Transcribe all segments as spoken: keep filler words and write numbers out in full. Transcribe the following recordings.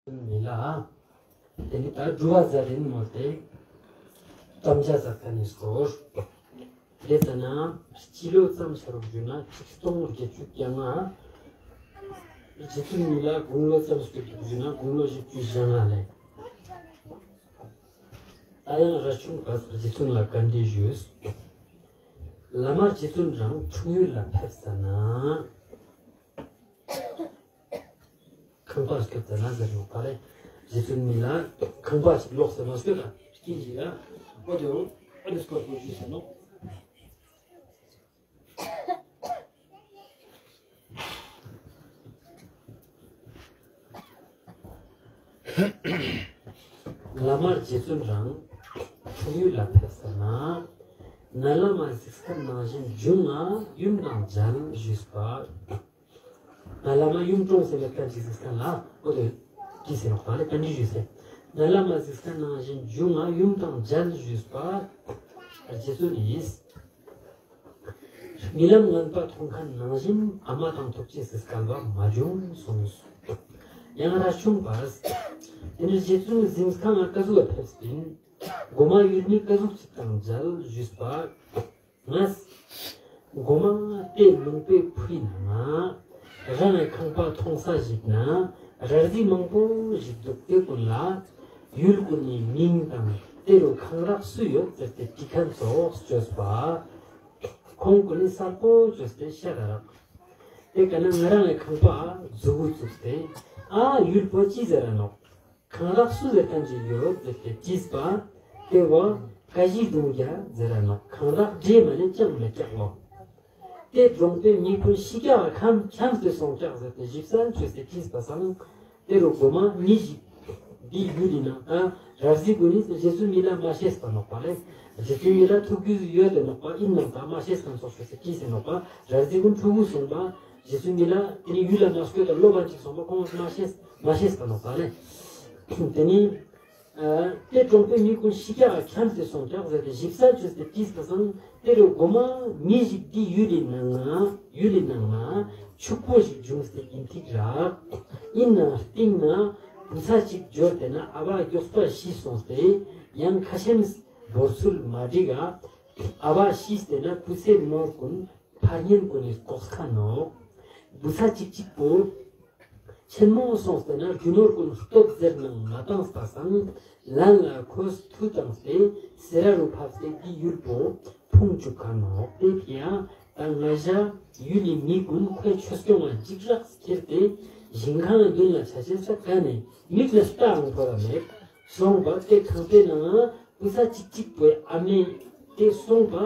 མི་ལ། དེ་ནི་ད་སྒྲུབ་པ་ཟེར་ཡིན་མོ་དེ། དམ་བཅའ་ཟེར་ཁན་ནི་སྐོར། དེ་ལྟ་ན་སྤྱི་ལོ་ཙམ་ཆ་རུག་ཞུ་ན་ཆིག་སྟོང་བརྒྱད་ཅུ་གྱ་ལྔ། རྗེ་བཙུན་མི་ལ་དགུང་ལོ་ཙམ་སྐྱོད་དུ་ཞུ་ན་དགུང་ལོ་བཞི་བཅུ་ཞེ་ལྔ་ལེ། ད་ཡང་རས་ཆུང་པས་རྗེ་བཙུན་ལ་བཀའ་འདྲི་ཞུས། བླ་མ་རྗེ་བཙུན་རང་འཁྲུངས་ཡུལ་ལ་ཕེབས་ས་ན། ཁང་པ་སྐྱོད་ས་ན་ཟེར་ནོག་པ་ལེ། རྗེ་བཙུན་མི་ལ་ཁང་པ་ཞིག་ལོག་ས་མ་སྐྱོད་ད་སྐྱིད་ཞིག་ལ་འོ་དེ་འོ་ཨ་ནི་སྐོར་པོ་ཞུས་ས་ནོག་བླ་མ་རྗེ་བཙུན་རང་འཁྲུངས་ཡུལ་ལ་ཕེབས་ས་ན། ན་བླ་མ་གཟིགས་ཁན་ནང་བཞིན་འབྱུང་ང་ཡུམ་དང་མཇལ་ཞུས་པ། ན་བླ་མ་ཡུམ་གྲོངས་ཟེར་བའི་ཁན་ཅིག་གཟིགས་ཁན་ལ་འོ་དེ་དྲིས་ཟེར་ནོག་པ་ལེ། བཀའ་འདྲི་ཞུས་ཟེར། ན་བླ་མ་གཟིགས་ཁན་ནང་བཞིན་འབྱུང་ང་ཡུམ་དང་མཇལ་ཞུས་པ། རྗེ་བཙུན་ཡིས། རྨི་ལམ་ངན་པ་མཐོང་ཁན་ནང་བཞིན་ཨ་མ་དང་ཐུག་ཅེས་སི་སྐལ་བ་མ་བྱུང་གསུངས། ཡང་རས་ཆུང་པས། དེ་ནི་རྗེ་བཙུན་གཟིམས་ཁང་ང་ཀ་ཟུག་ལ་ཕེབས་པིན། གོ་མ་ཡུལ་མི་ཀ་ཟུག་ཅིག་དང་མཇལ་ཞུས་པ། ངས། གོ་མ་ཏེ་ལུང་པའི་ཕུའི་ནང་ང་རང་ངི་ཁང་པ་མཐོང་ས་ཞིག་ན་ར་རྫི་མང་པོ་ཞིག་འདུག་ཏེ་གུན་ལ་ཡུལ་གུན་ནི་མིང་དང་ཏེ་རུ་ཁང་རག་སུ་ཡོད་ཟེར་ཏེ་དྲི་ཁན་ཙོགས་ཅོས་པ། ཁོང་གུན་ནི་སལ་པོ་ཅོས་ཏེ་ཤད་ད་རག་ཏེ་ཀ་ན་ང་རང་ངི་ཁང་པ་ཟུག་གུ་ཙུགས་ཏེ་ཨ་ཡུལ་པོ་ཅི་ཟེར་ར་ནོག་ཁང་རག་སུ་ཟེར་ཁན་ཅིག་ཡོད་ཟེར་ཏེ་དྲིས་པ། ཏེ་བོ་ཀ་ཞི་དུང་རྒྱ་ཟེར་ར་ནོག་ཁང་རག་འདྲེ་མ་ནེ་ཅང་མེད་ཀྱག་ལོ། ཏེ་གྲོང་པའི་མི་གུན་ཤི་ཀྱག་ཁམས་ཁྱམས་ཏེ་སོང་ཀྱག་ཟེར་ཏེ་ཞིབ་གསལ་ཅོས་ཏེ་དྲིས་པ་སང་། ཏེ་རུ་གོ་མ་མི་ཞིག་འདི་ཡུལ་ལི་ནང་ད་ར་རྫི་གུན་ནི་རྗེ་བཙུན་མི་ལ་མ་ཤེས་པ་ནོག་པ་ལེ། རྗེ་བཙུན་མི་ལ་ཐུག་རྒྱུ་ཡོད་དེ་ནོག་པ་ཨིན་ནང་ད་མ་ཤེས་ཁན་ཙོགས་ཅོས་ཏེ་དྲིས་ཟེར་ནོག་པ། ར་རྫི་གུན་ཕྲུ་གུ་སོང་པ། རྗེ་བཙུན་མི་ལ་ཏེ་ནི་ཡུལ་ལ་མ་སྐྱོད་ད་ལོ་བ་ཅིག་སོང་པ་ཁོང་མ་ཤེས་མ་ཤེས་པ་ནོག་པ་ལེ། ཏེ་ནི་ཨ་ཏེ་གྲོང་པའི་མི་གུན་ཤི་ཀྱག་ཁྱམས་ཏེ་སོང་ཀྱག་ཟེར་ཏེ་ཞིབ་གསལ་ཅོས་ཏེ་དྲིས་པ་སང་ཏེ་རུ་གོ་མ་མི་ཞིག་འདི་ཡུལ་ལི་ནང་ང་ཡུལ་ལི་ནང་ང་ཕྱུག་པོ་ཞིག་བྱུང་སྟེ་ཨིན་ཐིག་རག་ཨིན་ན་སྟིང་ན་བུ་ཚ་ཅིག་འབྱོར་ཏེ་ན་ཨ་བ་གྱོགས་པ་ཤི་སོང་སྟེ་ཡང་ཁ་ཤེམས་བོར་ཚུལ་མ་འགྲིག་ག་ཨ་བ་ཤིས་ཏེ་ན་བུ་ཚའི་ནོར་གུན་ཕར་ཉན་གུན་ནི་ལྐོག་ཁ་ནོག་བུ་ཚ་ཅིག་ཅིག་པོ་ཆེན་མོ་སོང་སྟེ་ན་རྒྱུ་ནོར་གུན་སྟོབས་ཟེར་ནང་མ་བཏང་པ་སང་ལན་ལ་ཁོས་མཐུ་བཏང་སྟེ་སེ་ར་རུ་ཕབས་ཏེ་འདི་ཡུལ་པོ་ཕུང་བཅུག་ཁ་ནོག་ཏེ་ཕི་ཡ་ད་ང་ཞ་ཡུལ་ལི་མི་གུན་ཁོའི་ཆོས་སྐྱོང་བ་འཇིགས་རགས་ཁྱེར་ཏེ་ཞིང་ཁང་མདུན་ལ་ཆ་ཆེ་ས་ཀ་ནེ་མིག་ལ་ལྟའང་ཕོད་ད་མེད། སོང་པ་ཏེ་ཁང་པའི་ནང་བུ་ཚ་ཅིག་ཅིག་པོའི་ཨ་མའི་ཏེ་སོང་པ་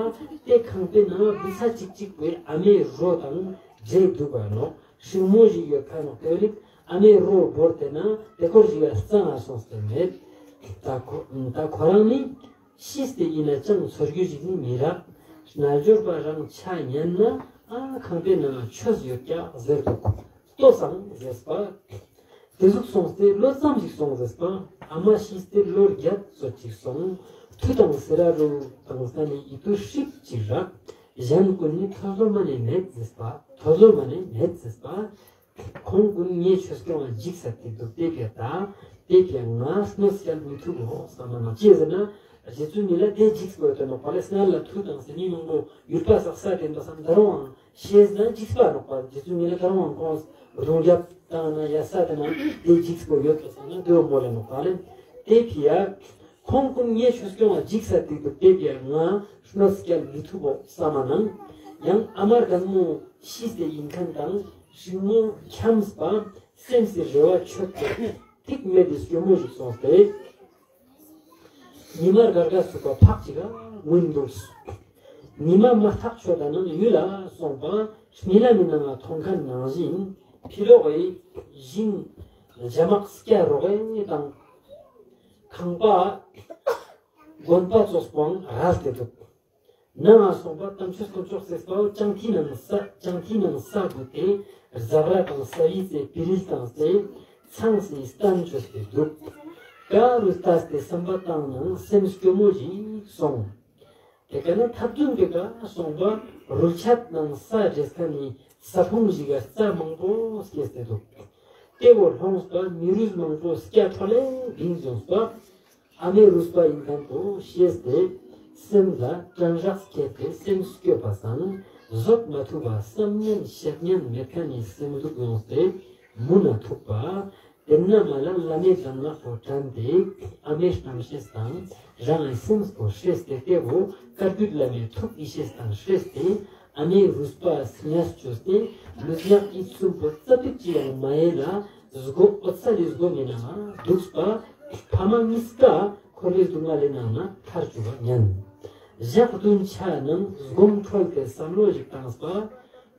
ཏེ་ཁང་པའི་ནང་བུ་ཚ་ཅིག་ཅིག་པོའི་ཨ་མའི་རོ་དང་འདྲེས་དུག་པ་ནོག་ཤིང་མོ་ཞིག་ཡོད་ཁ་ནོག་ཏེ་ལིག་ཨ་མའི་རོ་བོར་ཏེ་ན་ཏེ་ཁོར་ཞིག་ལ་གཙང་ང་སོང་སྟེ་མེད། ད་ཁོ་ད་ཁོ་རང་ནི་ཤིས་ཏེ་ཨིན་ན་ཅང་ཚོར་རྒྱུ་ཞིག་ནི་མི་རག་རྣལ་འབྱོར་པ་རང་ཆ་ཉན་ན་ཨ་ཁང་པའི་ནང་ཆོས་ཡོད་ཀྱག་ཟེར་དུག་ལྟོས་སང་ཟེར་པ། ཏེ་ཟུག་སོང་སྟེ་ལོ་ཙམ་ཞིག་སོང་ཟེར་པ། ཨ་མ་ཤིས་ཏེ་ལོ་རྒྱད་ཙོགས་ཅིག་སོང་། མཐུ་དང་སེ་ར་རུ་དང་ས་ནི་ཡིད་དུ་ཧྲིག་ཅིག་རག་གཞན་གུན་ནི་ཐོས་ལོ་མ་ནེ་མེད་ཟེར་པ། ཐོས་ལོ་མ་ནེ་མེད་ཟེར་པ། ཁོང་གུན་ངའི་ཆོས་སྐྱོང་བ་འཇིགས་ས་ཏེ་དུག་ཏེ་ཕི་ཡ་ད་ཏེ་ཕི་ཡ་ང་གནོད་སྐྱལ་མི་ཐུབ་བོ་བསམ་མ་ནོག་ཅི་ཟེར་ན་རྗེ་བཙུན་མི་ལ་ཏེ་འཇིགས་པོ་ཡོད་དེ་ནོག་པ་ལེ། སྔར་ལ་མཐུ་དང་ས་ནི་མང་པོ་ཡུལ་པ་བསགས་ས་ཏེ་འདུག་སམ་ད་རུང་ཤེས་ན་འཇིགས་པ་ནོག་པ། རྗེ་བཙུན་མི་ལ་ད་རུང་ཁོང་རྡུང་རྒྱབ་བཏང་ན་ཡ་ས་དེ་ན་དེ་འཇིགས་པོ་ཡོད་པ་སོང་ན་དེ་བོ་མོལ་ལ་ནོག་པ་ལེ། དེ་ཕི་ཡ་ཁོང་ཀུན་ངའི་ཆོས་སྐྱོང་བ་འཇིགས་ས་དེ་དུ་དེ་ཕི་ཡ་ང་གནོད་སྐྱལ་མི་ཐུབ་བོ་བསམ་མ་ནང་། ཡང་ཨ་མ་རྒན་མོ་ཤི་སྟེ་ཡིན་མཁན་དང་ཤིང་མོ་འཁྱམས་པ་སེམས་སི་རེ་བ་ཆོད་དེ་ཐིག་མེད་དེ་སྐྱོ་མོ་ཞིག་སོང་སྟེ། ཉི་མ་རྒ་རྒ་ཟུག་པ་ཕག་ཅིག་ག་ངུན་འདུག་ཉི་མ་མ་ཐག་ཆོད་ད་ནང་ཡུལ་ལ་སོང་པ་རྨི་ལམ་མི་ནང་ལ་མཐོང་མཁན་ནང་བཞིན་ཕི་ལོག་གི་ཞིང་རྒྱ་དམག་སྐྱ་རོགས་དང་ཁང་པ་དགོན་པ་ཙོགས་པོའང་རལ་ཏེ་འདུག་ནང་ང་སོང་པ་དམ་ཆོས་དཀོན་མཆོག་སྲིད་པའོ་ལྕང་ཐིག་ནང་ས་ལྕང་ཐིག་ནང་ས་བུད་དེ་ཟ་བྲ་དང་ས་བི་ཙེ་པི་རིལ་དང་ཙེ་ཚང་སི་སྟན་བཅོས་ཏེ་འདུག་ཀ་རུ་ལྟས་ཏེ་བསམ་པ་བཏང་ནང་སེམས་སྐྱོ་མོ་ཞིག་སོང་། དེ་ཀ་ན་ཐབ་ཚུན་དེ་ཀ་སོང་པ་རུལ་ཆད་ནང་ས་འདྲེས་ཁ་ནི་ས་ཕུང་ཞིག་ག་རྩྭ་མང་པོ་སྐྱེས་ཏེ་འདུག་ཏེ་བོ་ལྷོངས་པ་མི་རུས་མང་པོ་སྐྱ་ཁྲོ་ལེན་བིང་བྱུངས་པ། ཨ་མའི་རུས་པ་ཨིན་ཁན་པོ་ཤེས་ཏེ་སེམས་ལ་དྲན་རག་སྐྱེས་ཏེ་སེམས་སྐྱོ་བ་སང་བཟོད་མ་ཐུབ་པ་བསམ་ཉན་བཤད་ཉན་མེད་ཁན་ནི་སེམས་ལུགས་ཡོངས་ཏེ་མུན་ན་ཐུག་པ། ཏེ་ན་མ་ལ་བླ་མའི་གདམས་ངག་པོ་དྲན་ཏེ་ཨ་མའི་རྣམ་ཤེས་དང་རང་ངི་སེམས་པོ་ཤེས་ཏེ་ཏེ་བོ་བཀའ་བརྒྱུད་བླ་མའི་ཐུགས་ཡེ་ཤེས་དང་ཤེས་ཏེ་ཨ་མའི་རུས་པ་སྙིང་ཅོས་ཏེ་ལུས་ངག་ཡིད་གསུམ་པོ་རྩ་བིག་ཅི་ཡང་མ་ཡལ་ལ་སྒོ་འོད་གསལ་ལི་སྒོ་ངི་ནང་ང་འདུགས་པ། ཕ་མ་གཉིས་ཀ་འཁོར་བའི་སྡུག་བསྔལ་ལི་ནང་ནེ་ཐར་ཅུག་ག་ཉན། ཞག་བདུན་ཆ་ནང་སྒོམ་འཕྲོད་དེ་བསམ་བློ་ཞིག་བཏངས་པ།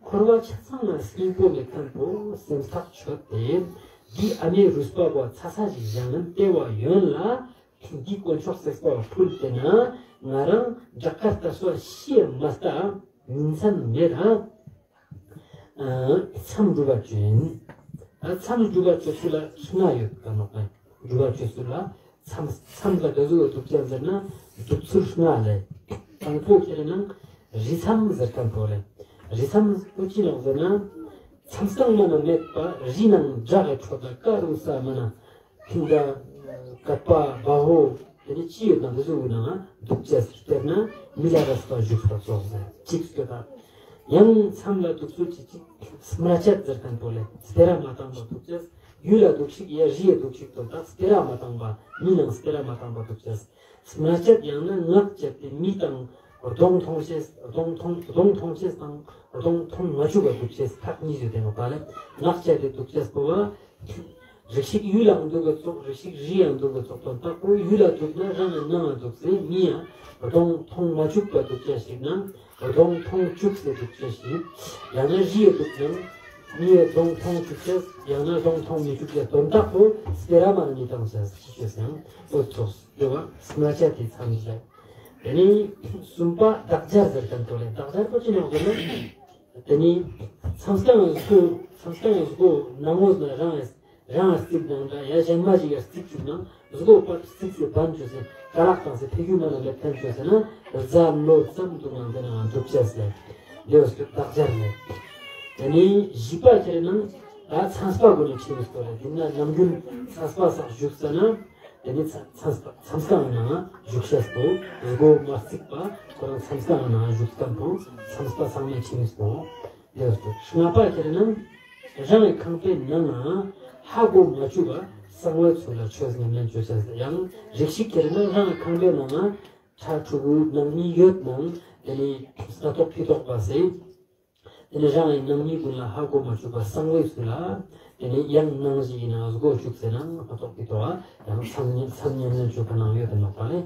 འཁོར་བ་ཆ་ཚང་ན་སྙིང་པོ་མེད་ཁན་པོ་སེམས་ཐག་ཆོད་དེ། འདི་ཨ་མའི་རུས་པ་བོ་ཚ་ས་ཞིག་བཞེངས་ཏེ་བ་ཡོན་ལ། འདི་དཀོན་མཆོག་སྲེད་པ་ཕུལ་ཏེ་ན་ང་རང་བྲག་དཀར་ལྟ་སོ་ཤི་མ་ལྟ་ཉིན་མཚན་མེད་རང་། ཨ་མཚམས་སྒྲུབ་པ་ཅོ་ཨིན། ཨ་མཚམས་སྒྲུབ་པ་ཅོ་ཚུལ་ལ་ལྔ་ཡོད་ཀ་ནོག་པ། སྒྲུབ་པ་ཅོ་ཚུལ་ལ་མཚམས་མཚམས་ལ་ཏེ་ཟུག་སྒྲུབ་ཅེས་ཟེར་ན་སྒྲུབ་ཚུལ་ལྔ་ལེ། དང་པོ་ཁྱེར་ན་རི་མཚམས་ཟེར་ཁན་པོ་ལེ། རི་མཚམས་པོ་ཅི་ནོག་ཟེར་ན་མཚམས་སྟངས་མ་ན་མེད་པ་རི་ནང་བྲག་གི་ཁྲོད་ལ་ཀ་རུ་ས་མ་ན། ཁྱིམ་བདག་གད་པ་བ་ཧོ་ཏེ་ནི་ཅི་ཡོད་ན་ཏེ་ཟུག་ནང་འདུག་ཅེས། དཔེར་ན་མི་ལ་རས་པ་བཞུགས་པ་ཙོགས་ཟེར་ཅིག་སྐྱོད་ད། ཡང་མཚམས་ལ་འདུག་ཚུལ་ཅིག་ཅིག་སྨྲ་བྱེད་ཟེར་ཁན་པོ་ལེ། སྤེ་ར་མ་བཏང་བ་འདུག་ཅེས། ཡུལ་ལ་འདུག་ཅིག་ཡ་རི་ཡ་འདུག་ཅིག་དོན་དག་སྤེ་ར་མ་བཏང་བ་མི་ནང་སྤེ་ར་མ་བཏང་བ་འདུག་ཅེས། སྨྲ་བྱེད་ཡང་ན་ངག་བཅད་དེ་མི་དང་གདོང་མཐོང་ཤེས་གདོང་མཐོང་གདོང་མཐོང་ཤེས་དང་གདོང་མཐོང་མ་བཅུག་པ་འདུག་ཅེས་ཐག་གཉིས་ཡོད་དེ་ནོག་པ་ལེ། ངག་བཅད་དེ་འདུག་ཅེས་པོ་བ། རིགས་ཤིག་ཡུལ་ལའང་འདུག་ག་ཙོགས་རིགས་ཤིག་རི་ཡང་འདུག་ག་ཙོགས་དོན་དག་པོ་ཡུལ་ལ་འདུག་ན་རང་ངི་ནང་ང་འདུག་སེ་མི་ཡང་གདོང་མཐོང་མ་བཅུག་པ་འདུག་ཅེས་ཤིག་ན་གདོང་མཐོང་བཅུག་སེ་འདུག་ཅེས་ཤིག་ཡང་ན་རི་ཡ་འདུག་ན་མི་ཡ་གདོང་མཐོང་བཅུག་ཅེས་ཡང་ན་གདོང་མཐོང་མི་བཅུག་ཅེས་དོན་དག་པོ་སྤེ་ར་མ་ནི་བཏང་ཅེས་ཤིག་ཅེས་ཡང་འོ་ཙོགས་ཏེ་བ་སྨྲ་བྱེད་དེ་མཚམས་ལེ། ཏེ་ནེ་གསུམ་པ་བདག་སྦྱར་ཟེར་ཁན་པོ་ལེ། བདག་སྦྱར་པོ་ཅི་ནོག་ཟེར་ན། ཏེ་ནེ་མཚམས་སྟངས་སྒོ་མཚམས་སྟངས་སྒོ་ནང་ངོས་ལ་རང་རང་རྩིག་ནང་འདྲ་ཡ་གཞན་མ་ཞིག་ག་རྩིག་ཅུག་ན་སྒོ་པ་རྩིག་སེ་བན་ཅོས་སེ་ཀ་ལག་བཏང་སེ་ཕེ་རྒྱུ་མ་ན་ལེབ་ཐན་ཅོས་སེ་ན་རྫ་ལོ་ཙམ་འདུག་ནང་ཏེ་ནང་འདུག་ཅེས་ལེ། ཏེ་བོ་བདག་སྦྱར་ལེ། ཏེ་ནེ་བཞི་པ་ཁྱེར་ན་ད་མཚམས་པ་གུན་ནི་ཆེ་བའི་སྐོར་ལ་ཏེ་ན་ནམ་རྒྱུན་མཚམས་པ་སང་བཞུགས་ས་ན། ཏེ་ནེ་མཚམས་མཚམས་པ་མཚམས་སྒང་ནང་བཞུགས་ཤེས་པོ་སྒོ་མ་རྩིག་པ་ཁོ་རང་མཚམས་སྒང་ནང་བཞུགས་སྟངས་པོ་མཚམས་པ་ཚང་མའི་ཁྱིམ་པོ་ཡོད་དེ། ལྔ་པ་ཁྱེར་ན་རང་གི་ཁང་པའི་ནང་ང་ཧ་གོ་མ་བཅུག་པ་གསང་བའི་ཚུལ་ལ་ཆོས་ཉམས་ལེན་ཅོ་ཤེས། ཡང་རིགས་ཤིག་ཁྱེར་ན་རང་གི་ཁང་པའི་ནང་ང་ཁྲ་ཕྲུ་གུ་ནང་མི་ཡོད་ནང་ཏེ་ནེ་སྣ་ཐོག་ཕི་ཐོག་པ་སེ། ཏེ་ནེ་རང་ངི་ནང་མི་གུན་ལ་ཧ་གོ་མ་བཅུག་པ་གསང་བའི་ཚུལ་ལ། ཏེ་ནེ་ཡང་ནང་ཞིག་གི་ནང་སྒོ་བཅུག་སེ་ན་སྣ་ཐོག་ཕི་ཐོག་ཡང་མཚམས་ཉམས་མཚམས་ཉམས་ལེན་ཅོ་ཁན་ནང་ཡོད་དེ་ནོག་པ་ལེ།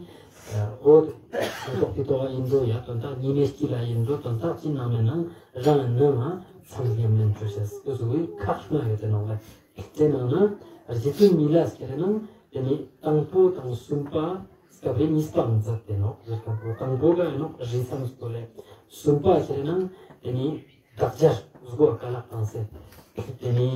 འོ་སྣ་ཐོག་ཕི་ཐོག་ཨིན་འགྲོ་ཡ་དོན་དག་ཉི་མའི་དཀྱིལ་ལ་ཨིན་འགྲོ་དོན་དག་ཅི་ནང་མེད་ནང་རང་ངི་ནང་ང་མཚམས་ཉམས་ལེན་ཅོ་ཤེས་ཏེ་ཟུག་གི་ཁག་ལྔ་ཡོད་དེ་ནོག་ལེ། ཏེ་ནང་ན་རྗེ་བཙུན་མི་ལ་ཟེར་ན་ཏེ་ནེ་དང་པོ་དང་གསུམ་པ་སྐབས་རེ་གཉིས་པའང་མཛད་དེ་ནོག་ཟེར་ཁན་པོ་དང་པོ་ག་ཨིན་ནོག་རི་མཚམས་སུ་ལེ། གསུམ་པ་ཁྱེར་ན་ཏེ་ནེ་བདག་སྦྱར་སྒོ་ཀ་ལག་བཏང་སེ། ཏེ་ནེ་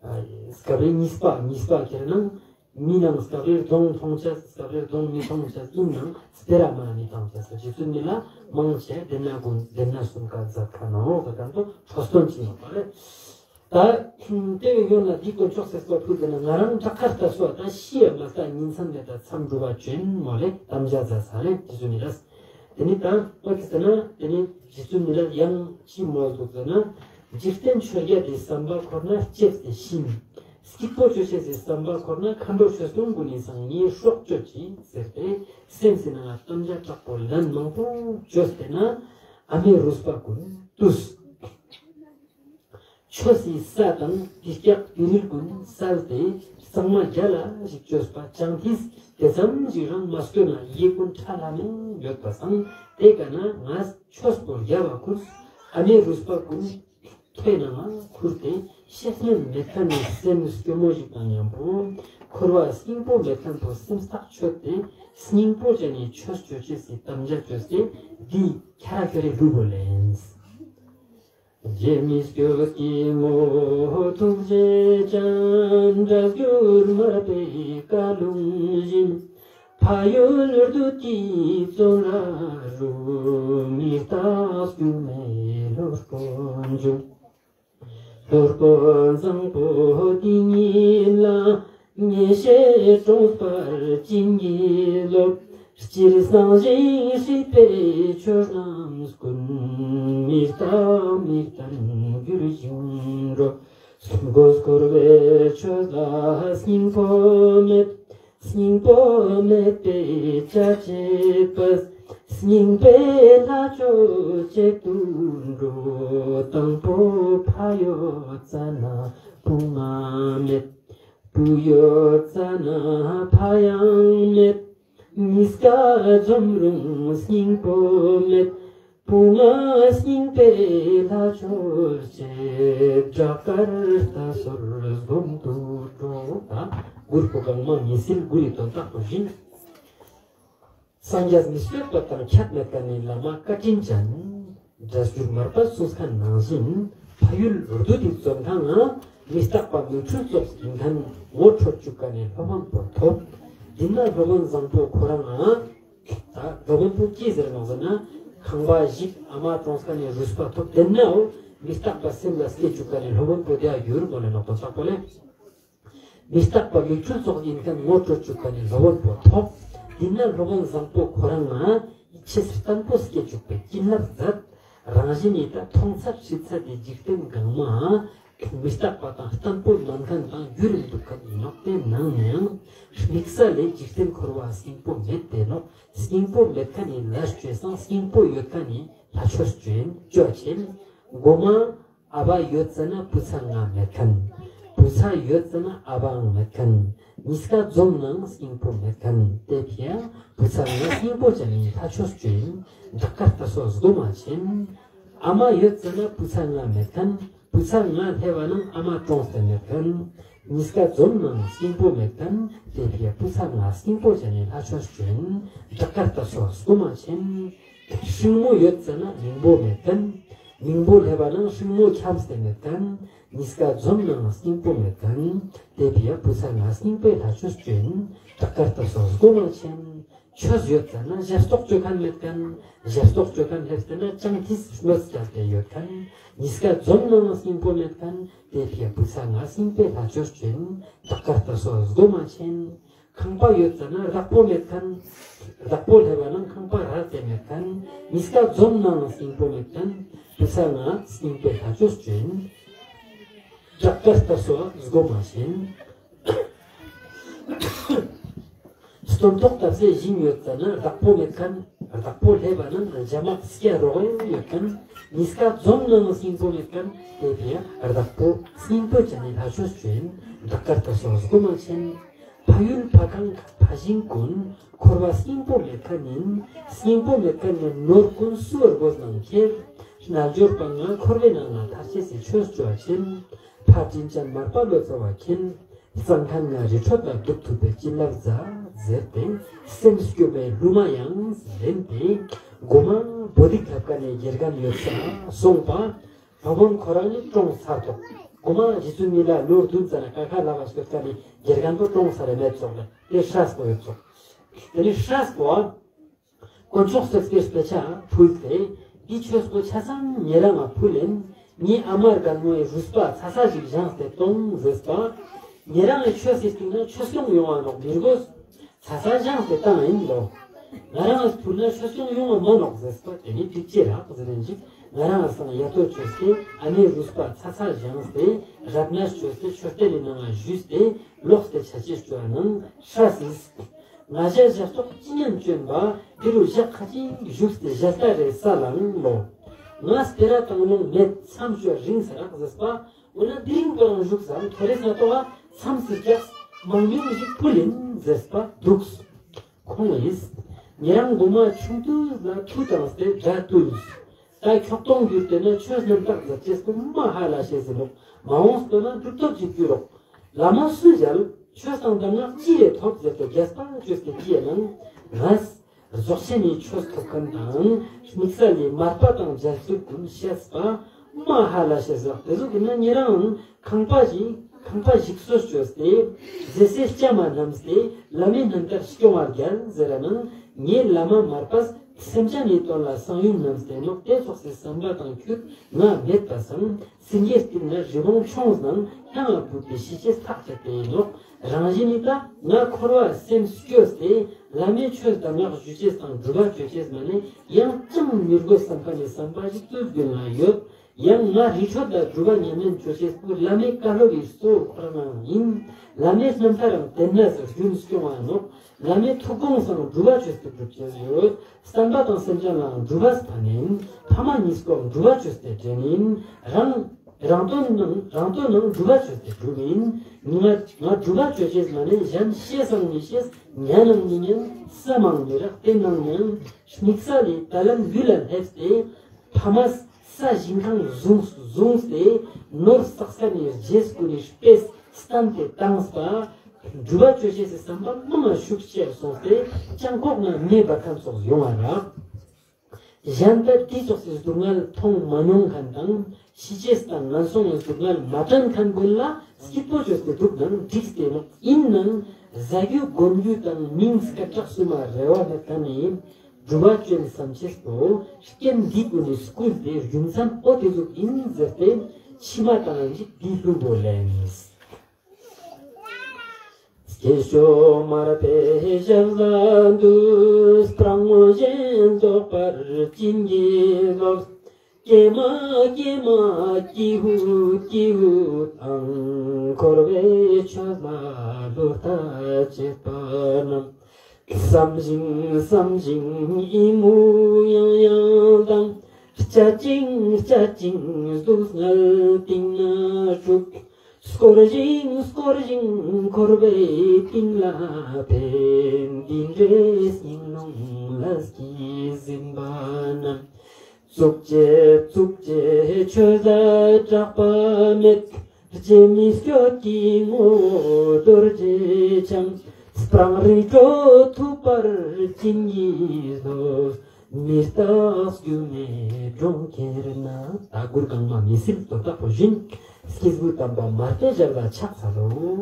ཨ་སྐབས་རེ་གཉིས་པ་གཉིས་པ་ཁྱེར་ན་མི་ནང་སྐབས་རེ་གདོང་མཐོང་ཅེས་སྐབས་རེ་གདོང་མི་མཐོང་ཅེས་ཨིན་ནང་སྤེ་ར་མ་ནི་བཏང་ཅེས་རྗེ་བཙུན་མི་ལ་མང་ཆེ་དེ་ན་གུན་དེ་ན་གསུམ་ཀ་མཛད་ཁན་ནོག་ཟེར་ཁན་པོ་ཁྲོ་སྟོན་ཅིག་ནོག་པ་ལེ། ད་ཏེ་བོའི་ཡོན་ལ་འདི་དཀོན་མཆོག་སྲེད་པ་ཕུལ་ཏེ་ན་ང་རང་བྲག་དཀར་ལྟ་སོ་ད་ཤི་ཡ་མ་ལྟ་ཉིན་མཚན་མེད་ད་མཚམས་སྒྲུབ་པ་ཅོ་ཨིན་མོལ་ཏེ་དམ་བཅའ་མཛད་ས་ལེ་རྗེ་བཙུན་མི་ལ། ཏེ་ནེ་ད་འོ་ཏེ་ཟེར་ན་ཏེ་ནེ་རྗེ་བཙུན་མི་ལ་ཡང་ཅི་མོལ་དུག་ཟེར་ན། འཇིག་རྟེན་ཆོས་བརྒྱད་དེ་བསམ་པ་འཁོར་ན་ལྕེབས་ཏེ་ཤིང་། སྐྱིད་པོ་ཅོ་ཤེས་སི་བསམ་པ་འཁོར་ན་མཁའ་འགྲོ་ཆོས་སྐྱོང་གུན་ནི་སང་ངའི་སྲོག་གཅོད་ཅིག་ཟེར་ཏེ་སེམས་སི་ནང་ང་དམ་བཅའ་དྲག་པོ་ལན་མང་པོ་བཅོས་ཏེ་ན་ཨ་མའི་རུས་པ་གུན་བཏུས། ཆོས་སི་ས་དང་དེ་སྐྱག་དེ་རིལ་གུན་བསལ་ཏེ་གཙང་མ་རྒྱ་ལ་ཞིག་བཅོས་པ་ཅང་ཏིས་དེ་ཙམ་ཞིག་རང་མ་སྐྱོ་ན་ཡེ་གུན་ཁྲ་ལྷམ་མེ་ཡོད་པ་སང་དེ་ཀ་ན་ང་ཆོས་པོ་རྒྱ་བ་ཁུར་ཨ་མའི་རུས་པ་གུན་ཐོད་ནང་ང་ཁུར་ཏེ་བཤེས་གཉེན་མེད་ཁན་ནི་སེམས་སྐྱོ་མོ་ཞིག་དང་ཉམ་པོ་འཁོར་བ་སྙིང་པོ་མེད་ཁན་པོ་སེམས་ཐག་ཆོད་དེ་སྙིང་པོ་ཅན་ནི་ཆོས་ཅོ་ཅེས་སི་དམ་བཅའ་ཅོས་ཏེ་འདི་ཁྱ་ར་ཁྱོ་རེ་ལུས་པོ་ལེན། རྗེ་མི་སྐྱོ་སྐྱིད་མོ་ཐུགས་རྗེ་ཅན། སྒྲ་སྒྱུར་མར་པའི་བཀའ་ལུང་བཞིན། ཕ་ཡུལ་བདུད་ཀྱི་བཙོན་ར་རུ། མི་རྟག་སྒྱུ་མའི་བློ་དཀོན་འབྱུང་། ལྷོ་སྒོ་བཟང་པོ་ཏིང་ངེ་ལ། ངེས་ཤེས་གྲོང་པར་བྱིན་གྱིས་རློབས། སྤྱིར་སངས་ཞིང་སྲིད་པའི་ཆོས་རྣམས་ཀུན། མི་རྟག་མི་བརྟན་འགྱུར་ཞིང་འགྲོ། མགོ་སྐོར་བའི་ཆོས་ལ་སྙིང་པོ་མེད། སྙིང་པོ་མེད་པས་ཅི་བྱེད་པ། སྙིང་པོའི་ལྷ་ཆོས་གཅིག་ཏུ་འགྲོ། དང་པོ་ཕ་ཡོད་ཙ་ན་བུ་ང་མེད། བུ་ཡོད་ཙ་ན་ཕ་ཡང་མེད། གཉིས་ཀ་འཛོམས་རུང་སྙིང་པོ་མེད། བུ་ང་སྙིང་པོའི་ལྷ་ཆོས་བྱེད། སྒྲ་དཀར་རྟ་སོར་སྒོམ་དུ་འགྲོ། ད་མགུར་པོ་གང་མ་ངེས་སེལ་མགུར་རི་དོན་དག་པོ་བཞིན། སངས་རྒྱས་མི་བསྐྱོད་པ་དང་ཁྱད་མེད་མཁན་ནི་བླ་མ་བཀའ་དྲིན་ཅན། སྒྲ་སྒྱུར་མར་པ་གསུངས་མཁན་ནང་བཞིན་ཕ་ཡུལ་རྡོ་ཏི་ཙོན་ཁང་ང་མི་རྟག་པ་མིག་འཕྲུལ་ཙོགས་ཡིན་མཁན་ངོ་འཕྲོད་བཅུག་མཁན་ནི་སློབ་དཔོན་པོ་ཐོབ། དེ་ན་སློབ་དཔོན་བཟང་པོ་ཁོ་རང་ང་ད་སློབ་དཔོན་པོ་ཅི་ཟེར་ནོག་ཟེར་ན། ཁང་པ་བཞི་ཨ་མ་གྲོངས་མཁན་ནི་རུས་པ་ཐོབ། དེ་ནའོ་མི་རྟག་པ་སེམས་ལ་སྐྱེ་བཅུག་མཁན་ནི་སློབ་དཔོན་པོ་དེ་ཡ་ཡུལ་མོ་ལེ་ནོག་དོན་དག་པོ་ལེ། མི་རྟག་པ་མིག་འཕྲུལ་ཙོགས་ཡིན་མཁན་ངོ་འཕྲོད་བཅུག་མཁན་ནི་སློབ་དཔོན་པོ་ཐོབ། དེ་ན་སློབ་དཔོན་བཟང་པོ་ཁོ་རང་ང་ཡིད་ཆེས་བརྟན་པོ་སྐྱེ་བཅུག་པའི་བྱིན་རླབས་མཛད། རང་བཞིན་ནི་ད་མཐོང་ཚད་ཤེས་ཚད་དེ་འཇིག་རྟེན་གང་མ་མི་རྟག་པ་དང་བརྟན་པོ་མན་མཁན་དང་རྒྱུ་རིང་འདུག་མཁན་ཡིན་ནོག་དེ་ནང་ནའང་དམིགས་བསལ་ལས་འཇིག་རྟེན་འཁོར་བ་སྙིང་པོ་མེད་དེ་ནོག་སྙིང་པོ་མེད་མཁན་ནི་ལས་བཅོས་སང་སྙིང་པོ་ཡོད་མཁན་ནི་ལྷ་ཆོས་བཅོ་ཡིན་བཅོ་ཆེན། མགོ་མ། ཨ་བ་ཡོད་ཙ་ན་བུ་ཚ་ང་མེད་མཁན། བུ་ཚ་ཡོད་ཙ་ན་ཨ་བའང་མེད་མཁན། གཉིས་ཀ་འཛོམས་ནའང་སྙིང་པོ་མེད་མཁན། དེ་ཕི་ཡ་བུ་ཚ་ང་སྙིང་པོ་ཅན་ནི་ལྷ་ཆོས་བཅོ་ཡིན། བྲག་དཀར་རྟ་སོགས་སྒོ་མ་ཆེན། ཨ་མ་ཡོད་ཙ་ན་བུ་ཚ་ང་མེད་མཁན། བུ་ཚ་ང་སླེབས་པ་ནང་ཨ་མ་གྲོངས་ཏེ་མེད་མཁན། གཉིས་ཀ་འཛོམས་ནའང་སྙིང་པོ་མེད་མཁན། དེ་ཕི་ཡ་བུ་ཚ་ང་སྙིང་པོ་ཅན་ནི་ལྷ་ཆོས་བཅོ་ཡིན། བྲག་དཀར་རྟ་སོགས་སྒོ་མ་ཆེན། སྲིང་མོ་ཡོད་ཙ་ན་མིང་པོ་མེད་མཁན། མིང་པོ་སླེབས་པ་ནང་སྲིང་མོ་འཁྱམས་ཏེ་མེད་མཁན། གཉིས་ཀ་འཛོམས་ནའང་སྙིང་པོ་མེད་མཁན། དེ་ཕི་ཡ་བུ་ཚ་ང་སྙིང་པོའི་ལྷ་ཆོས་བཅོ་ཡིན། བྲག་དཀར་རྟ་སོགས་སྒོ་མ་ཆེན། ཆོས་ཡོད་ཙ་ན་ཞབས་ཏོག་བཅོ་མཁན་མེད་མཁན། ཞབས་ཏོག་བཅོ་མཁན་སླེབས་ཏེ་ན་ཅང་ཐིས་གནོད་སྐྱལ་ཏེ་ཡོད་མཁན། གཉིས་ཀ་འཛོམས་ནའང་སྙིང་པོ་མེད་མཁན། དེ་ཕི་ཡ་བུ་ཚ་ང་སྙིང་པོའི་ལྷ་ཆོས་བཅོ་ཡིན། བྲག་དཀར་རྟ་སོགས་སྒོ་མ་ཆེན། ཁང་པ་ཡོད་ཙ་ན་བདག་པོ་མེད་མཁན། བདག་པོ་སླེབས་པ་ནང་ཁང་པ་རག་སྟེ་མེད་མཁན། གཉིས་ཀ་འཛོམས་ནའང་སྙིང་པོ་མེད་མཁན། བུ་ཚ་ང་སྙིང་པོའི་ལྷ་ཆོས་བཅོ་ཡིན། བྲག་དཀར་རྟ་སོགས་སྒོ་མ་ཆེན། སྟོན་ཐོག་བཏབ་སའི་ཞིང་ཡོད་ཙ་ན་བདག་པོ་མེད་མཁན། བདག་པོ་སླེབས་པ་ནང་རྒྱ་མག་སྐྱ་རོགས་ཡོད་མཁན། གཉིས་ཀ་འཛོམས་ནའང་སྙིང་པོ་མེད་མཁན། དེ་ཕི་ཡ་བདག་པོ་སྙིང་པོ་ཅན་ནི་ལྷ་ཆོས་བཅོ་ཡིན། བྲག་དཀར་རྟ་སོགས་སྒོ་མ་ཆེན། ཕ་ཡུལ་ཕ་ཁང་ཕ་ཞིང་ཀུན། འཁོར་བ་སྙིང་པོ་མེད་མཁན་ཡིན། སྙིང་པོ་མེད་མཁན་ནི་ནོར་ཀུན་སུ་བར་དགོས་ནའང་ཁྱེར། རྣལ་འབྱོར་པ་ང་འཁོར་བའི་ནང་ན་ཐར་ཅེས་སི་ཆོས་བཅོ་བ་ཆེན། ཕ་དྲིན་ཅན་མར་པ་ལོ་ཙཱ་བ་མཁྱེན། གཙང་ཁང་ང་རི་ཁྲོད་ལ་འདུག་ཐུབ་པའི་བྱིན་རླབས་མཛད་ཟེར་ཏེ། སེམས་སྐྱོ་བའི་ལུ་མ་ཡང་ལེན་ཏེ། མགོ་མ་བོ་དིག་ལྷབ་ཁན་ནི་དགེ་རྒན་ཡོད་ས་སོང་པ། སློབ་དཔོན་ཁོ་རང་ནི་གྲོངས་ཚར་ཏོག། མགོ་མ་རྗེ་བཙུན་མི་ལ་ལོ་བདུན་ཙམ་ན་ཀ་ཁ་ལ་བ་སྐྱོད་ཁན་ནི་དགེ་རྒན་པོ་གྲོངས་ཚར་རེ་མེད་ཙོག་ལེ། དེ་ཧྲས་པོ་ཡོད་ཙོག། དེ་ནི་ཧྲས་པོ་དཀོན་མཆོག་གསེར་སྐྱེས་དཔེ་ཆ་ཕུལ་ཏེ། འདི་ཆོས་པོ་ཆ་ཚང་ཉེ་རང་ང་ཕུལ་ལེན། ངའི་ཨ་མ་རྒན་མོའི་རུས་པ་ཚ་ཚ་ཞིག་བཞེངས་ཏེ་གཏོང་ཟེར་པ། ཉེ་རང་ངི་ཆོས་སི་སྟེང་ན་ཆོས་སྐྱོང་ཡོང་བ་ནོག་མི་དགོས། ཚ་ཚ་བཞེངས་ཏེ་བཏང་ཡིན་ལོ། ང་རང་ངི་ཕུལ་ན་ཆོས་སྐྱོང་ཡོང་བ་མ་ནོག་ཟེར་པ། དེ་ནི་འགྲིག་ཅེས་རག་ཟེར་ནས་ཞིག། ང་རང་ངི་སང་ཡ་ཏོ་ཆོས་ཏེ་ཨ་མའི་རུས་པ་ཚ་ཚ་བཞེངས་ཏེ་རབ་གནས་ཆོས་ཏེ་མཆོད་རྟེན་ནི་ནང་ང་བཞུས་ཏེ་ལོག་སྟེ་ཆ་ཅེས་བཅོ་ནང་ཧྲ་སིས། ང་ཞ་ཞབས་ཏོག་ཅི་ཉན་བཅོན་པ། འདི་རུ་ཞག་ཁ་ཅིག་བཞུགས་ཏེ་ཞལ་ལྟ་རེ་ས་ལང་ལོ། ང་སྤེ་ར་དང་ལོང་མེད་མཚམས་ཞོ་རིང་ས་རག་ཟེར་པ། འོ་ན་དེ་རིང་པོ་རང་བཞུགས་སམ་ཐོ་རེ་ས་ཏོ་བ་མཚམས་སུ་རྒྱགས་མང་ཉུང་ཞིག་ཕུལ་ཡིན་ཟེར་པ་འདུགས། ཁོང་ཡིས་ཉེ་རང་མགོ་མ་ཆུང་དུས་ལ་ཐུགས་དང་སྟེ་དགྲ་བཏུལ། ད་ཁྱོག་གཏོང་རྒྱུ་དེ་ན་ཆོས་རྣམ་དག་མཛད་ཅེས་པོ་མ་ཧ་ལ་ཤེས་ཟེར་ལོག། མ་འོངས་པོ་ན་གྲུབ་ཐོབ་ཅིག་གྱུར་རོག། བླ་མ་སུ་མཇལ། ཆོས་དང་གདམས་ངག་ཅི་རེ་ཐོབ་ཟེར་ཏེ་རྒྱས་པ་བཅོས་ཏེ་ཅི་ཡ་ནང་ང་རྫོགས་ཆེན་ནི་ཆོས་ཐོབ་ཁན་དང་དམིགས་བསལ་ལས་མར་པ་དང་མཇལ་ཚུལ་ཀུན་བཤད་པ་མ་ཧ་ལ་ཤེས་ཟེར། དེ་ཟུག་གི་ན་ཉེ་རང་ཁང་པ་ཞིག་ཁང་པ་ཞིག་གསོ་བཅོས་ཏེ་ཟེ་སའི་སྐྱ་མ་བསྣམས་ཏེ་བླ་མའི་རྣམ་ཐར་སྐྱོང་བར་རྒྱལ་ཟེར་ར་ནང་ངའི་བླ་མ་མར་པས་ སེམས་ཅན་ནི་དོན་ལ་གསང་ཡུམ་རྣམས་ཏེ་ནོག། ཏེ་ཙོགས་སི་བསམ་པ་དང་ཁྱུད་ང་མེད་པ་སང་སེང་གེའི་སྟེང་ན་རི་བོང་མཆོངས་ནང་ཧ་ང་བུད་དེ་ཤི་ཅེས་ཐག་བཅད་དེ་ནོག། རང་བཞིན་ནི་ད་ང་འཁོར་བ་སེམས་སྐྱོ་སྟེ་བླ་མའི་ཆོས་གདམས་ངག་ཞུ་ཅེས་དང་སྒྲུབ་པ་ཅོ་ཅེས་མ་ནེ་ཡང་ཅང་མི་དགོས་བསམ་ཁན་ནི་བསམ་པ་ཞིག་ཏུ་རྒྱུན་ལ་ཡོད། ཡང་ང་རི་ཁྲོད་ལ་སྒྲུབ་པ་ཉམས་ལེན་ཅོ་ཅེས་པོ་བླ་མའི་བཀའ་སློབ་ཀྱི་གཙོ་བོ་ཁོ་རང་ཡིན། བླ་མའི་རྣམ་ཐར་རང་དེན་ན་ཟེར་རྒྱུན་སྐྱོང་བ་ནོག། བླ་མའི་ཐུགས་དགོངས་སང་སྒྲུབ་པ་ཅོས་ཏེ་སྒྲུབ་ཅེས་ཡོད། བསམ་པ་དང་སེམས་ཅན་ལའང་སྒྲུབ་པ་ཕན་ཡིན། ཕ་མ་གཉིས་ཀའང་སྒྲུབ་པ་ཅོས་ཏེ་འདྲེན་ཡིན། རང་རང་དོན་ནང་རང་དོན་ནང་སྒྲུབ་པ་ཅོས་ཏེ་སྒྲུབ་ཡིན། ང་ང་སྒྲུབ་པ་ཅོ་ཅེས་མ་ནེ་གཞན་ཤེས་སང་མི་ཤེས། ཉན་ནང་མི་ཉན། བསམ་མང་མི་རག། དེ་ནང་ནའང་དམིགས་བསལ་ལི་ད་ལན་ཡུལ་ལ་སླེབས་ཏེ་ཕ་མ་ས་ཞིང་ཁང་བཟུང་བཟུང་སྟེ་ནོར་བསགས་ས་ནི་རྗེས་ཀུན་ནི་དཔེ་བསྟན་ཏེ་བཏང་སྟེ་སྒྲུབ་པ་ཅོ་ཅེས་སི་བསམ་པ་མང་ང་ཤུགས་ཆེ་སོང་སྟེ་སྤྱང་ཁོག་ན་མེ་འབར་ཁན་ཙོགས་ཡོང་བ་རག། གཞན་ད་དེ་ཙོགས་སི་སྡུག་བསྔལ་མཐོང་མ་མྱོང་ཁན་དང་ཤི་ཅེས་དང་ངན་སོང་ངི་སྡུག་བསྔལ་མ་དྲན་ཁན་ཀུན་ལ་སྐྱིད་པོ་ཅོས་ཏེ་འདུག་ནའང་འགྲིག་སྟེ་ནོག། ཡིན་ནའང་ཟ་རྒྱུ་གོན་རྒྱུ་དང་མིང་སྐད་གྲགས་སུ་མ་རེ་བ་མེད་ཁན་ནི་སྒྲུབ་པ་ཅོ་ཡིན་བསམ་ཅེས་པོ་རྐྱེན་འདི་ཀུན་ནི་སྐུལ་ཏེ་རྒྱུ་མཚན་འོ་དེ་ཟུག་ཡིན་ཟེར་ཏེ་ཕྱི་མ་དང་ཞིག་འདི་ལྷུན་པོ་ལེན། སྐྱེས་མཆོག་མར་པའི་ཞབས་ལ་འདུད། སྤྲང་པོ་གཞན་བཟློག་པར་བྱིན་གྱིས་རློབས། ཀྱེ་མ་ཀྱེ་མ་ཀྱི་ཧུད་ཀྱི་ཧུད་དང་། འཁོར་བའི་ཆོས་ལ་བློ་ཐག་ཆོད་པ་རྣམས། བསམ་ཞིང་བསམ་ཞིང་ཡིད་མུག་ཡང་ཡང་དང་། བསྐྱལ་ཅིང་བསྐྱལ་ཅིང་སྡུག་བསྔལ་གཏིང་ན་བཅུག། སྐོར་ཞིང་སྐོར་ཞིང་འཁོར་བའི་གཏིང་ལ་ཕན། འདི་འདྲའི་སྙིང་རླུང་ལ་སྐྱེས་ཟིན་པ་རྣམས། བཙུགས་བྱས་བཙུགས་བྱས་ཆོས་ལ་གྲགས་པ་མེད། རྗེ་མི་བསྐྱོད་ཀྱི་ངོ་བོ་རྡོ་རྗེ་འཆང་། སྤྲང་རི་ཁྲོད་ཐུབ་པར་བྱིན་གྱིས་རློབས། མི་རྟག་སྒྱུ་མའི་གྲོང་ཁྱེར་ན། ད་མགུར་གང་མ་མི་སྲིད་དོན་དག་པོ་བཞིན། སྐྱེས་བུ་དམ་པ་མར་པའི་ཞབས་ལ་ཕྱག་འཚལ་ལོ།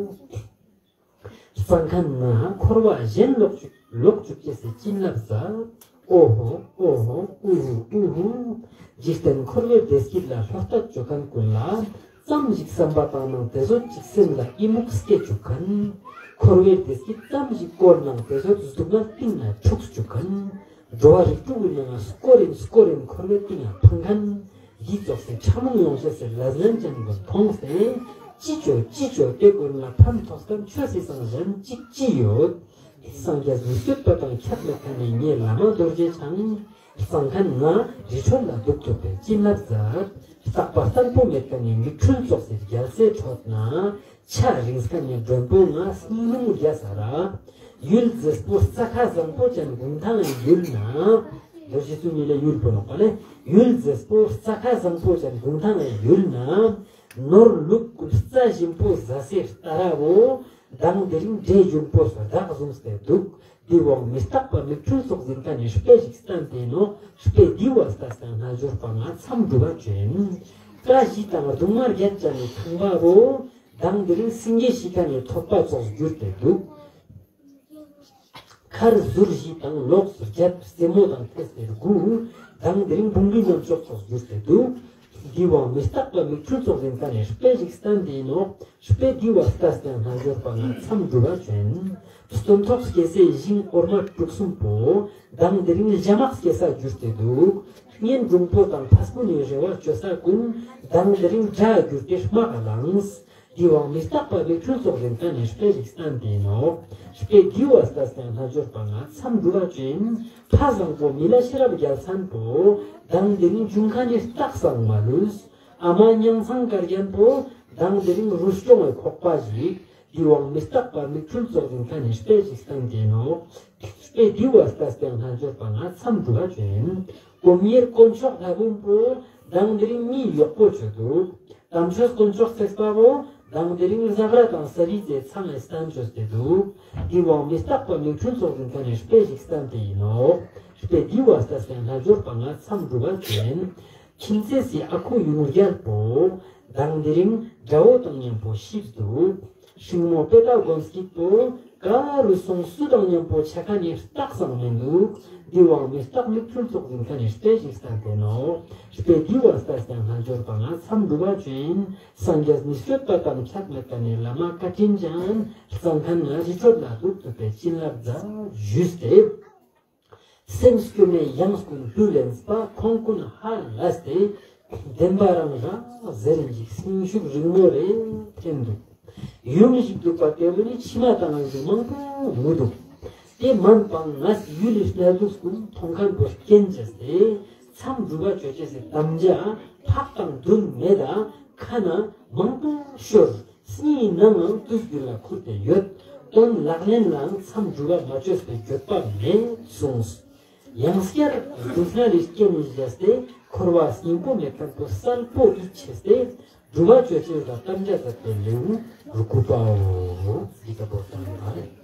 སྤྲང་ཁན་ང་འཁོར་བ་གཞན་ལོག་བཅུག་ལོག་བཅུག་ཅེས་སི་བྱིན་རླབས་ཟབ། ཨོ་ཧོ་ཨོ་ཧོ་ཨུ་ཧུ་ཨུ་ཧུ། འཇིག་རྟེན་འཁོར་བའི་བདེ་སྐྱིད་ལ་ལྷོད་ལྷོད་ཅོ་ཁན་ཀུན་ལ་ཙམ་ཞིག་བསམ་པ་བཏང་ནའང་དེ་ཙོགས་ཅིག་སེམས་ལ་ཡི་མུག་སྐྱེ་བཅུག་ཁན། འཁོར་བའི་བདེ་སྐྱིད་ཙམ་ཞིག་བཀོལ་ནའང་དེ་ཙོགས་སྡུག་བསྔལ་གཏིང་ན་འཁྲུགས་བཅུག་ཁན། འགྲོ་བ་རིགས་དྲུག་གི་ནང་ང་སྐོར་རིན་སྐོར་རིན་འཁོར་བའི་གཏིང་ང་འཕང་ཁན། འདི་ཙོགས་སི་ཕྲ་མོ་ཡོང་ཅེས་སི་ལས་ངན་ཅན་པོ་མཐོང་སྟེ་ཅི་ཅོ་ཅི་ཅོ་དེ་ཀུན་ལ་ཕན་ཐོགས་ཁན་ཆོས་སི་སང་གཞན་ཅིག་ཅི་ཡོད། སངས་རྒྱས་མི་བསྐྱོད་པ་དང་ཁྱད་མེད་ཁན་ནི་ངའི་བླ་མ་རྡོ་རྗེ་འཆང་། སྤྲང་ཁན་ང་རི་ཁྲོད་ལ་འདུག་ཐུབ་པའི་བྱིན་རླབས་ཟབ། རྟག་པ་བརྟན་པོ་མེད་ཁན་ནི་མིག་འཕྲུལ་ཙོགས་སི་རྒྱལ་སྲས་ཁྲོད་ན། ཆ་རིང་ཁན་ནི་མགྲོན་པོ་ང་སྙིང་རླུང་རྒྱས་ས་རག། ཡུལ་མཛེས་པོ་རྩྭ་ཁ་བཟང་པོ་ཅན་གུང་ཐང་ཡུལ་ན། རྡོ་རྗེ་བཙུན་མི་ལ་ཡུལ་པོ་ནོག་པ་ལེ། ཡུལ་མཛེས་པོ་རྩྭ་ཁ་བཟང་པོ་ཅན་གུང་ཐང་ཡུལ་ན། ནོར་ལུག་ཀུན་རྩྭ་ཞིམ་པོ་ཟ་སའི་རྟ་ར་བོ། མདང་དེ་རིང་འདྲེ་འབྱུང་པོས་བདག་བཟུང་སྟེ་འདུག། དེ་བོ་མི་རྟག་པ་མིག་འཕྲུལ་ཙོགས་ཡིན་ཁན་ནི་དཔེ་ཞིག་བསྟན་ཏེ་ནོག། དཔེ་འདི་བོ་ལྟས་ཏེ་རྣལ་འབྱོར་པ་ང་མཚམས་སྒྲུབ་པ་ཅོ་ཡིན། ཀ་བཞི་དང་རྡུང་མ་བརྒྱད་ཅན་ནི་ཁང་པ་བོ། མདང་དེ་རིང་སེང་གེ་ཤི་ཁན་ནི་ཐོད་པ་ཙོགས་གྱུར་ཏེ་འདུག། ཁར་ཟུར་བཞི་དང་ལོགས་སུ་བརྒྱད། རྩེ་མོ་དང་ཐེས་ཏེ་དགུ། མདང་དེ་རིང་འབུམ་རིམ་རྣམ་ཅོག་ཙོགས་གྱུར་ཏེ་འདུག། འདི་བོ་མི་རྟག་པ་མིག་འཕྲུལ་ཙོགས་ཡིན་ཁན་ནི་དཔེ་ཞིག་བསྟན་ཏེ་ནོག། དཔེ་འདི་བོ་ལྟས་ཏེ་རྣལ་འབྱོར་པ་ང་མཚམས་སྒྲུབ་པ་ཅོ་ཡིན། སྟོན་ཐོག་སྐྱེ་སའི་ཞིང་འོར་མ་དྲུག་གསུམ་པོ། མདང་དེ་རིང་ཞྭ་དམར་སྐྱེ་ས་གྱུར་ཏེ་འདུག། གཉེན་དྲུང་པོ་དང་ཕ་སྤུན་ནི་རེ་བ་ཅོ་ས་ཀུན། མདང་དེ་རིང་དགྲ་གྱུར་ཏེ་དམག་ལངས། འདི་བོ་མི་རྟག་པ་མིག་འཕྲུལ་ཙོགས་ཡིན་ཁན་ནི་དཔེ་ཞིག་བསྟན་ཏེ་ནོག། དཔེ་འདི་བོ་ལྟས་ཏེ་རྣལ་འབྱོར་པ་ང་མཚམས་སྒྲུབ་པ་ཅོ་ཡིན། ཕ་བཟང་པོ་མི་ལ་ཤེས་རབ་རྒྱལ་མཚན་པོ། མདང་དེ་རིང་འབྱུང་ཁན་ནི་རྟགས་སང་མ་ལུས། ཨ་མ་ཉང་ཚང་དཀར་རྒྱན་པོ། མདང་དེ་རིང་རུས་སྐྱོང་བའི་ཁོག་པ་ཞིག། འདི་བོ་མི་རྟག་པ་མིག་འཕྲུལ་ཙོགས་ཡིན་ཁན་ནི་དཔེ་ཞིག་བསྟན་ཏེ་ནོག། དཔེ་འདི་བོ་ལྟས་ཏེ་རྣལ་འབྱོར་པ་ང་མཚམས་སྒྲུབ་པ་ཅོ་ཡིན། སྒོམ་གཉེར་དཀོན་མཆོག་ལྷ་བུམ་པོ། མདང་དེ་རིང་མི་གཡོག་པོ་ཅོས་འདུག། དམ་ཆོས་དཀོན་མཆོག་ཚེས་པ་བོ། མདང་དེ་རིང་ཟ་ཧྲ་དང་ས་རི་ཙེ་ཚང་ངི་སྟན་ཅོས་ཏེ་འདུག། འདི་བོ་མི་རྟག་པ་མིག་འཕྲུལ་ཙོགས་ཡིན་ཁན་ནི་དཔེ་ཞིག་བསྟན་ཏེ་ཡིན་ནོག། དཔེ་འདི་བོ་ལྟས་ཏེ་རྣལ་འབྱོར་པ་ང་མཚམས་སྒྲུབ་པ་ཅོ་ཡིན། ཁྱིམ་མཚེས་སི་ཨ་ཁུ་ཡུང་རྒྱལ་པོ། མདང་དེ་རིང་དགྲ་བོ་དང་མཉམ་པོ་ཤི་འདུག། སྲིང་མོ་པེ་ཏ་གོམས་སྐྱིད་པོ། ཀ་ ལུས་སོང་སུ་དང་མཉམ་པོ་ཆ་ཁན་ནི་རྟགས་སང་མི་འདུག། འདི་བོའང་མི་རྟག་མིག་འཕྲུལ་ཙོགས་ཡིན་ཁན་ནི་དཔེ་ཞིག་སྟན་ཏེ་ནོག། དཔེ་འདི་བོ་ལྟས་ཏེ་ཡང་རྣལ་འབྱོར་པ་ང་མཚམས་སྒྲུབ་པ་ཅོ་ཡིན། སངས་རྒྱས་ནི་སྤྱོད་པ་དང་ཆགས་མེད་པ་ནི་བླ་མ་བཀའ་དྲིན་ཅན། གཙང་ཁང་ན་རི་ཁྲོད་ལ་འདུག་ཐུབ་པའི་བྱིན་རླབས་མཛད་ཞུས་ཏེ། སེམས་སྐྱོ་མེད་ཡང་སྐྱོ་ལྷུར་ལེན་པ་ཁོང་ཀུན་ཧ་ལས་ཏེ། བདེན་པ་རང་རང་ཟེར་ཞིག་སེམས་ཤུགས་རིང་མོ་རེ་འཐེན་འདུག། ཡུམ་ཞིག་འདུག་པ་དེ་བོ་ནི་ཕྱི་མ་དང་ང་ཞིག་མང་པོ་ངུ་འདུག། དེ་མན་པ་ང་ཡུལ་ལི་གནས་ལུགས་ཀུན་མཐོང་ཁན་པོ་རྐྱེན་བྱས་ཏེ། མཚམས་སྒྲུབ་པ་ཅོ་ཅེས་སི་དམ་བཅའ་ཕག་དང་བདུན་མེད་ད་ཁ་ན་མང་པོ་ཤོར། སྙིང་ནང་ང་དུས་རྒྱུན་ལ་ཁུར་ཏེ་ཡོད། དོན་ལག་ལེན་ལའང་མཚམས་སྒྲུབ་པ་མ་ཅོས་པའི་འགྱོད་པ་མེད་གསུངས། ཡང་སྐྱར་སྡུག་བསྔལ་ལི་རྐྱེན་ནི་བྱས་ཏེ་འཁོར་བ་སྙིང་པོ་མེད་ཁན་པོ་གསལ་པོ་ཡིད་ཆེས་ཏེ་སྒྲུབ་པ་ཅོ་ཅེས་ལ་དམ་བཅའ་མཛད་པའི་ལེའུ་དགུ་པའོ། འདི་ལྟ་བུ་དང་ཨ་རེ།